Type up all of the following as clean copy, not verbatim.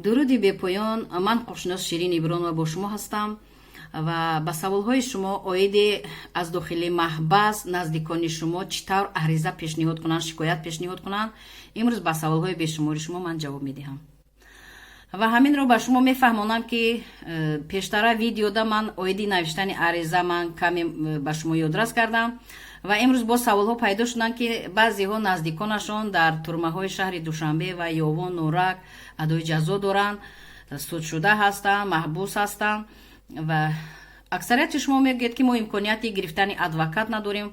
Дуруди бепоён. Ман ҳуқуқшинос Ширин Ибронова бо шумо ҳастам ва ба саволҳои шумо оиди аз дохили маҳбас наздикони шумо чӣ тавр ариза пешниҳод кунанд, шикоят пешниҳод кунанд, имрӯз ба саволҳои бешумори шумо ман ҷавоб медиҳам ва ҳаминро ба шумо мефаҳмонам, ки пештара видеода ман оиди навиштани ариза ман каме ба шумо ёдрас кардам ва имрӯз боз саволҳо пайдо шуданд, ки баъзеҳо наздиконашон дар турмаҳои шаҳри Душанбе ва Ёвон, Норак адои ҷазо доранд, судшуда ҳастанд, маҳбус ҳастанд ва аксарияти шумо мегӯед, ки мо имконияти гирифтани адвокат надорем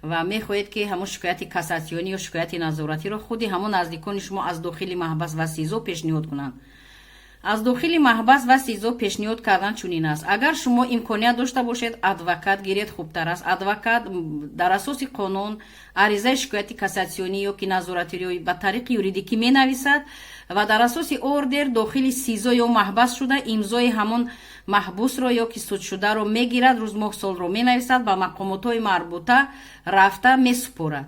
ва мехоҳед, ки ҳамон шикояти кассатсионӣ ё шикояти назоратиро худи ҳамон наздикони шумо аз дохили маҳбас ва СИЗО пешниҳод кунанд. Аз дохили маҳбас ва СИЗО пешниҳод кардан чунин аст: агар шумо имконият дошта бошед, адвокат гиред, хубтар аст. Адвокат дар асоси қонун аризаи шикояти кассатсионӣ ё ки назоратиро ба тариқи юридикӣ менависад ва дар асоси ордер дохили СИЗО ё маҳбас шуда, имзои ҳамон маҳбусро ё ки судшударо мегирад, рӯз, моҳ, солро менависад, ба мақомотҳои марбута рафта месупорад.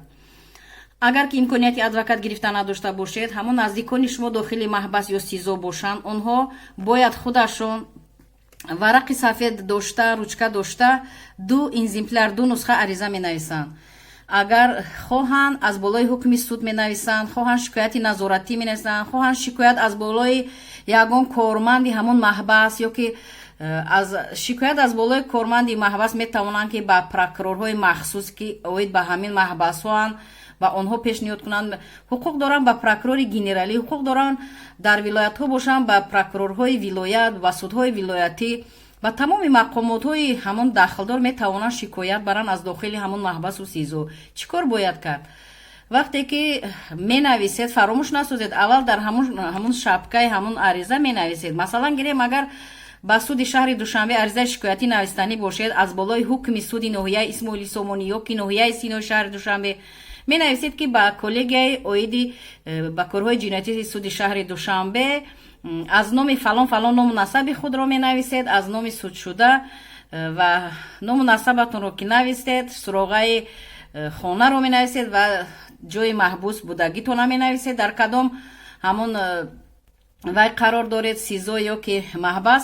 Агар ки имконияти адвокат гирифта надошта бошед, ҳамон наздикони шумо дохили маҳбас ё СИЗО бошанд, онҳо бояд худашон варақи сафед дошта, ручка дошта, ду экземпляр, ду нусха ариза менависанд. Агар хоҳанд, аз болои ҳукми суд менависанд, хоҳанд, шикояти назоратӣ менависанд, хоҳанд, шикоят аз болои ягон корманди ҳамон маҳбас ё ки аз шикоят аз болои корманди маҳбас метавонанд, ки ба прокурорҳои махсус, ки оид ба ҳамин маҳбасҳоанд, ва онҳо пешниҳод кунанд. Ҳуқуқ доранд ба прокурори генералӣ, ҳуқуқ доранд, дар вилоятҳо бошанд, ба прокурорҳои вилоят ва судҳои вилоятӣ, ба тамоми мақомотҳои ҳамон дахлдор метавонанд шикоят баранд аз дохили ҳамон маҳбасу СИЗО. Чӣ кор бояд кард? Вақте ки менависед, фаромӯш насозед, аввал дар ҳамун шапкаи ҳамун ариза менависед. Масалан, гирем, агар ба суди шаҳри Душанбе аризаи шикоятӣ навистанӣ бошед аз болои ҳукми суди ноҳияи Исмоили Сомонӣ ё ки ноҳияи Синои шаҳри Душанбе, менависед, ки ба коллегияи оиди ба корҳои ҷиноятии суди шаҳри Душанбе аз номи фалон фалон, ному насаби худро менависед, аз номи судшуда ва ному насабатонро ки нависед, суроғаи хонаро менависед ва ҷои маҳбус будагитона менависед, дар кадом ҳамон вай қарор доред, СИЗО ё ки маҳбас,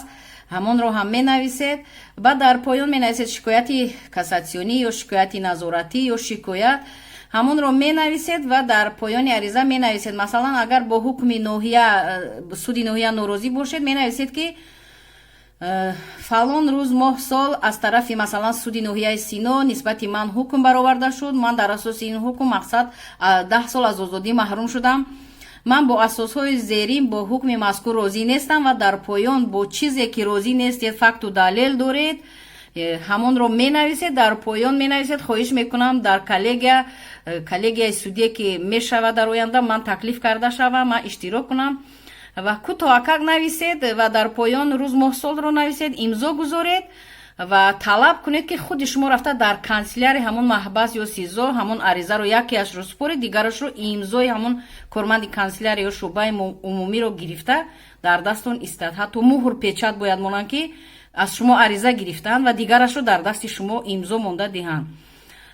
ҳамонро ҳам менависед. Баъд дар поён менависед шикояти кассатсионӣ ё шикояти назоратӣ ё шикоят, ҳамонро менависед ва дар поёни ариза менависед. Масалан, агар бо ҳукми ноҳия, суди ноҳия норозӣ бошед, менависед, ки фалон рӯз, моҳ, сол аз тарафи, масалан, суди ноҳияи Сино нисбати ман ҳукм бароварда шуд. Ман дар асоси ин ҳукм, мақсад, 10 сол аз озодӣ маҳрум шудам. Ман бо асосҳои зерин бо ҳукми мазкур розӣ нестам. Ва дар поён бо чизе ки розӣ нестед, факту далел доред, ҳамонро менависед. Дар поён менависед: хоҳиш мекунам, дар коллегияи судие, ки мешавад дар оянда, ман таклиф карда шавам, ман иштирок кунам. Ва кӯтоҳакак нависед ва дар поён рӯз, моҳ, солро нависед, имзо гузоред ва талаб кунед, ки худи шумо рафта дар канселярии ҳамон маҳбас ё СИЗО ҳамон аризаро якеашро супоред, дигарашро имзои ҳамон корманди канселярия ё шӯъбаи умумиро гирифта дар дастон истад. Ҳатто муҳр, печать бояд монанд, ки аз шумо ариза гирифтанд, ва дигарашро дар дасти шумо имзо монда диҳанд.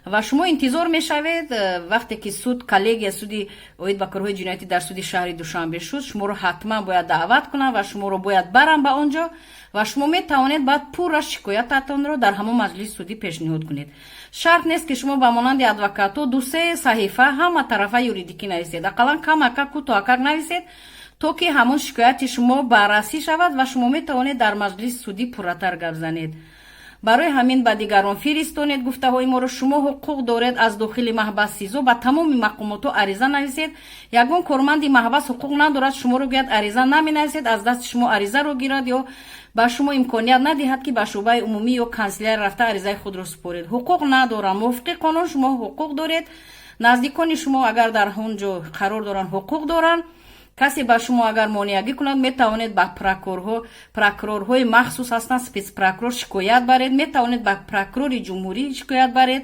Ва шумо интизор мешавед. Вақте ки суд, коллегия суди оид ба корҳои ҷиноятӣ дар суди шаҳри Душанбе шуд, шуморо ҳатман бояд даъват кунанд ва шуморо бояд баранд ба он ҷо ва шумо метавонед баъд пурра шикоятатонро дар ҳамон маҷлиси судӣ пешниҳод кунед. Шарт нест, ки шумо ба монанди адвокатҳо ду-се саҳифа ҳама тарафа юридикӣ нависед. Ақаллан камакак, кӯтоҳакак нависед, то ки ҳамон шикояти шумо баррасӣ шавад ва шумо метавонед дар маҷлиси судӣ пурратар гап занед. Барои ҳамин ба дигарон фиристонед гуфтаҳои моро. Шумо ҳуқуқ доред аз дохили маҳбас, СИЗО ба тамоми мақомотҳо ариза нависед. Ягон корманди маҳбас ҳуқуқ надорад шуморо гӯяд, ариза наменависед, аз дасти шумо аризаро гирад ё ба шумо имконият надиҳад, ки ба шӯъбаи умумӣ ё канселярия рафта аризаи худро супоред. Ҳуқуқ надоранд. Мувофиқи қонун шумо ҳуқуқ доред. Наздикони шумо агар дар он ҷо қарор доранд, ҳуқуқ доранд. Касе ба шумо агар монеагӣ кунад, метавонед ба прокурорҳо, прокурорҳои махсус ҳастанд, спецпрокурор, шикоят баред, метавонед ба прокурори ҷумҳурӣ шикоят баред,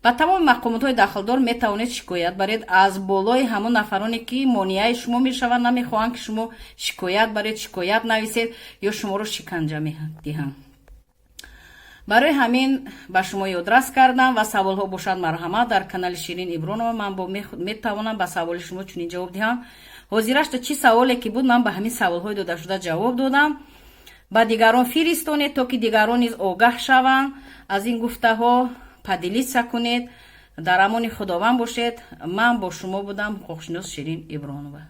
ба тамоми мақомотҳои дахлдор метавонед шикоят баред аз болои ҳамон нафароне, ки монеаи шумо мешаванд, намехоҳанд, ки шумо шикоят баред, шикоят нависед ё шуморо шиканҷа медиҳанд. Барои ҳамин ба шумо ёдрас кардам ва саволҳо бошад, марҳамат, дар канали Ширин Ибронова ман бо метавонам ба саволи шумо чунин ҷавоб диҳам. Ҳозирашта чӣ саволе ки буд, ман ба ҳамин саволҳои додашуда ҷавоб додам. Ба дигарон фиристонед, то ки дигарон низ огаҳ шаванд аз ин гуфтаҳо. Поделиться кунед. Дар амони Худованд бошед. Ман бо шумо будам, ҳуқуқшинос Ширин Ибронова.